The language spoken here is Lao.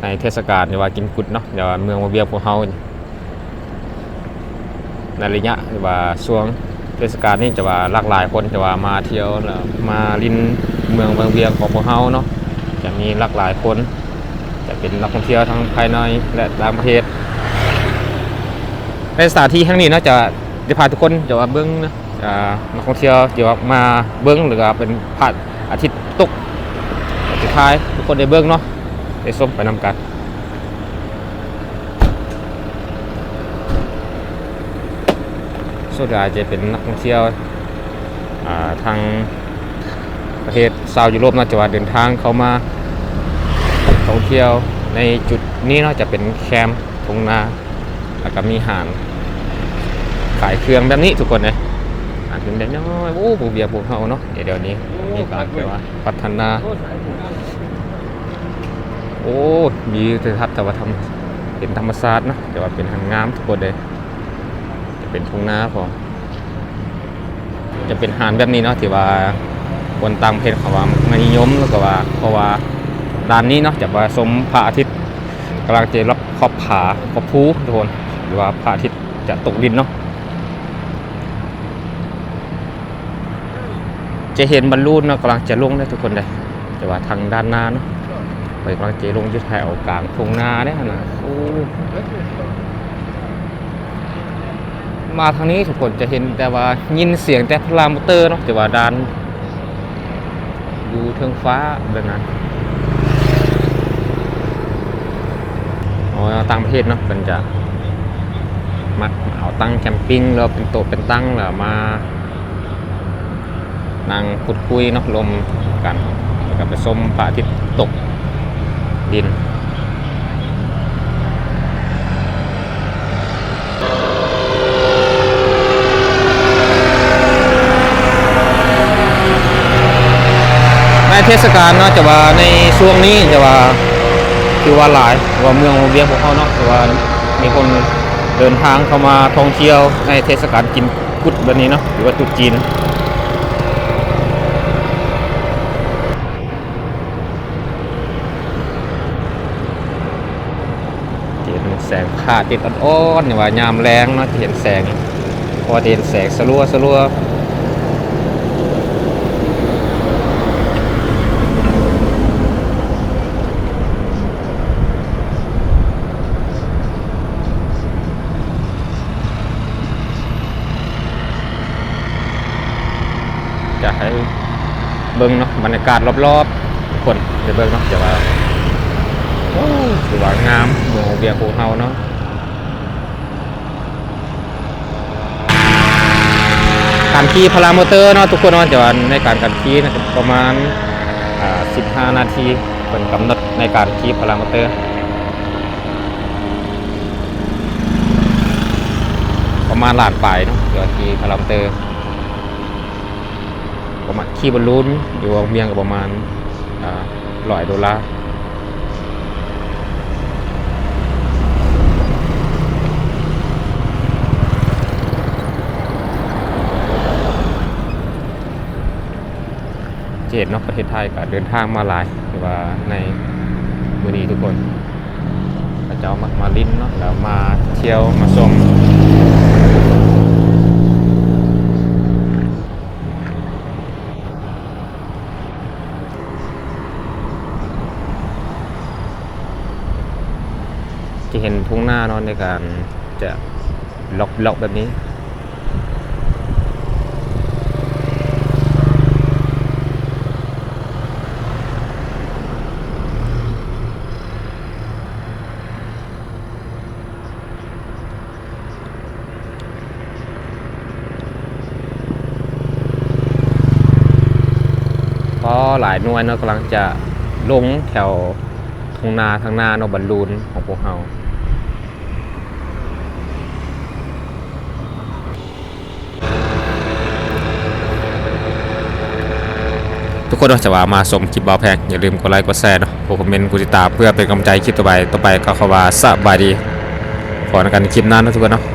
ໃນເທດສະການທີ່ວ່າກິນກຸດເນາະ ແຕ່ວ່າເມືອງວັງວຽງພວກເຮົາ ໃນໄລຍະທີ່ວ່າຊ່ວງເທດສະການນີ້ ຈະວ່າຫຼາກຫຼາຍຄົນ ຈະວ່າມາທ່ຽວ ແລ້ວມາຫຼິ້ນເມືອງວັງວຽງຂອງພວກເຮົາເນາະ ຈະມີຫຼາກຫຼາຍຄົນ ຈະເປັນນັກທ່ອງທ່ຽວທັງພາຍໃນ ແລະ ຕ່າງປະເທດ. ໃນສະຖານທີ່ແຫ່ງນີ້ເນາະ ຈະ ຈະພາທຸກຄົນ ຈະວ່າເບິ່ງ ອ່າ ນັກທ່ອງທ່ຽວທີ່ວ່າມາເບິ່ງ ຫຼືວ່າເປັນພະອາທິດຕົກ ຈະຖ່າຍໃຫ້ທຸກຄົນໄດ້ເບິ່ງເນາະ ໄດ້ຊົມໄປນຳກັນ. ສ່ວນຫຼາຍຈະເປັນນັກທ່ອງທ່ຽວ ອ່າ ທາງປະເທດຊາວຢູໂຣບເນາະ ຈະວ່າເດີນທາງເຂົ້າມາທ່ອງທ່ຽວໃນຈຸດນີ້ເນາະ ຈະເປັນແຄມທົ່ງນາ ແລ້ວກໍມີຮ້ານຂາຍເຄື່ອງແບບນີ້ທຸກຄົນເອີຍ ຮ້ານເລັກໆນ້ອຍໆ. ໂອ້ ພວກວຽງພວກເຮົາເນາະ ດຽວນີ້ມີການແບບວ່າພັດທະນາ. ໂອ້ ມີທິວທັດ ແຕ່ວ່າທຳ ເປັນທຳມະຊາດເນາະ ແຕ່ວ່າເປັນຮ້ານງາມທຸກຄົນເອີຍ ຈະເປັນທົ່ງນາພ້ອມ. ຈະເປັນຮ້ານແບບນີ້ເນາະ ທີ່ວ່າຄົນຕ່າງປະເທດເຂົາວ່ານິຍົມ ແລ້ວກໍວ່າ ເພາະວ່າດ້ານນີ້ເນາະ ຈະມາຊົມພະອາທິດກຳລັງຈະລັອກຂອບຜາ ຂອບພູທຸກຄົນ ຫຼືວ່າພະອາທິດຈະຕົກດິນເນາະ. ຈະເຫັນບອນລູນເນາະ ກຳລັງຈະລົງເດ້ທຸກຄົນເດ້ ແຕ່ວ່າທາງດ້ານໜ້າເນາະ ເພິ່ນກຳລັງຈະລົງຢູ່ແຖວກາງທົ່ງນາເດ້ຫັ້ນນະ. ໂອ້ ມາທາງນີ້ທຸກຄົນຈະເຫັນແຕ່ວ່າຍິນສຽງແຕ່ພາຣາມໍເຕີເນາະ ແຕ່ວ່າດ້ານຢູ່ເທິງຟ້າແບບນັ້ນ. ເພາະວ່າຕ່າງປະເທດເນາະ ເພິ່ນຈະມັກເອົາຕັ້ງແຄມປິງ ຫຼືວ່າເປັນໂຕະເປັນຕັ່ງ ແລ້ວມາ ນັ່ງພູດຄຸຍເນາະ ລົມກັນ ແລ້ວກໍໄປຊົມພະອາທິດຕົກດິນ. ໃນເທດສະການເນາະ ຈະວ່າໃນຊ່ວງນີ້ຈະວ່າຖືວ່າຫຼາຍ ເພາະວ່າເມືອງວຽງພວກເຮົາເນາະ ຖືວ່າມີຄົນເດີນທາງເຂົ້າມາທ່ອງທ່ຽວໃນເທດສະການກິນ ກຸດແບບນີ້ເນາະ ຫຼືວ່າຕຸດຈີນ. ຈະເຫັນແສງພະອາທິດອ່ອນໆ ຫຼືວ່າຍາມແລງເນາະ ຈະເຫັນແສງ ເພາະວ່າຈະເຫັນແສງສະຫຼົວໆ. ຈະໃຫ້ເບິ່ງເນາະ ບັນຍາກາດລອບໆ ທຸກຄົນໄດ້ເບິ່ງເນາະ ຈະວ່າ ໂອ້ ຖືວ່າງາມ ເມືອງວຽງຂອງເຮົາເນາະ. ການຂີ່ພາຣາມໍເຕີເນາະ ທຸກຄົນເນາະ ຈະວ່າໃນການ ການຂີ່ນະ ປະມານ ອ່າ ສິບຫ້ານາທີ ເພິ່ນກຳນົດໃນການຂີ່ພາຣາມໍເຕີ. ປະມານລ້ານປາຍເນາະ ເວລາຂີ່ພາຣາມໍເຕີ ປະມານຂີ່ບອນລູນຢູ່ວຽງກໍປະມານ ອ່າ ຮ້ອຍໂດລາ. ຈະເຫັນເນາະ ປະເທດໄທກໍເດີນທາງມາຫຼາຍ ແຕ່ວ່າໃນມື້ນີ້ທຸກຄົນ ເຂົາເຈົ້າມັກມາຫຼິ້ນເນາະ ແລ້ວມາທ່ຽວມາຊົມ. ຈະເຫັນທົ່ງນາເນາະ ໃນການຈະລັອກໆແບບນີ້. ກໍຫຼາຍໜ່ວຍເນາະ ກຳລັງຈະລົງແຖວທົ່ງນາທາງໜ້າເນາະ ບອນລູນຂອງພວກເຮົາ. ທຸກຄົນເນາະ ຈະວ່າມາຊົມຄລິບບ່າວແພງ ຢ່າລືມກົດໄລກົດແຊເນາະ ກົດຄອມເມັນ ກົດຕິດຕາມ ເພື່ອເປັນກຳລັງໃຈຄລິບຕໍ່ໄປ ຕໍ່ໄປກໍຂໍວ່າສະບາຍດີ ພໍກັນໃນຄລິບໜ້າເນາະ ທຸກຄົນເນາະ.